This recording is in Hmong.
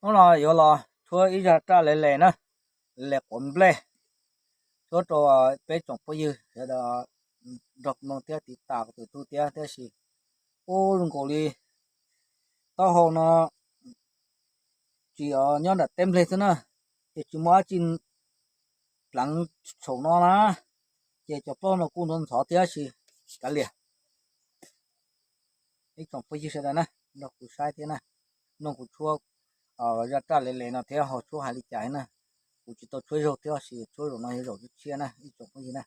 Hnub no yuav los tshuab ib zaj raj le le na, le quav nplej, tshuab rau peb tsoom phooj ywg sawv daws nrog mloog thiab tiv tas kuv tus tub thiab. Tab sis ub, zoo nkaus li taub hau no tsis, nyob nram teb nplej xwb na, ces tsis muaj dab tsi pleev saum no na, ces cov plaub no kuj ntxhov ntxhov thiab, tab sis kav liam. Ib tsoom phooj ywg sawv daws na, nrog kuv saib thiab na, nrog kuv tshuab zaj raj le le no thiab ho tshuab hais li cas na. Kuv tsis tau tshuab zaug thiab, tab sis tshuab zaum no yog zaum tshiab na ib tsoom phooj ywg na.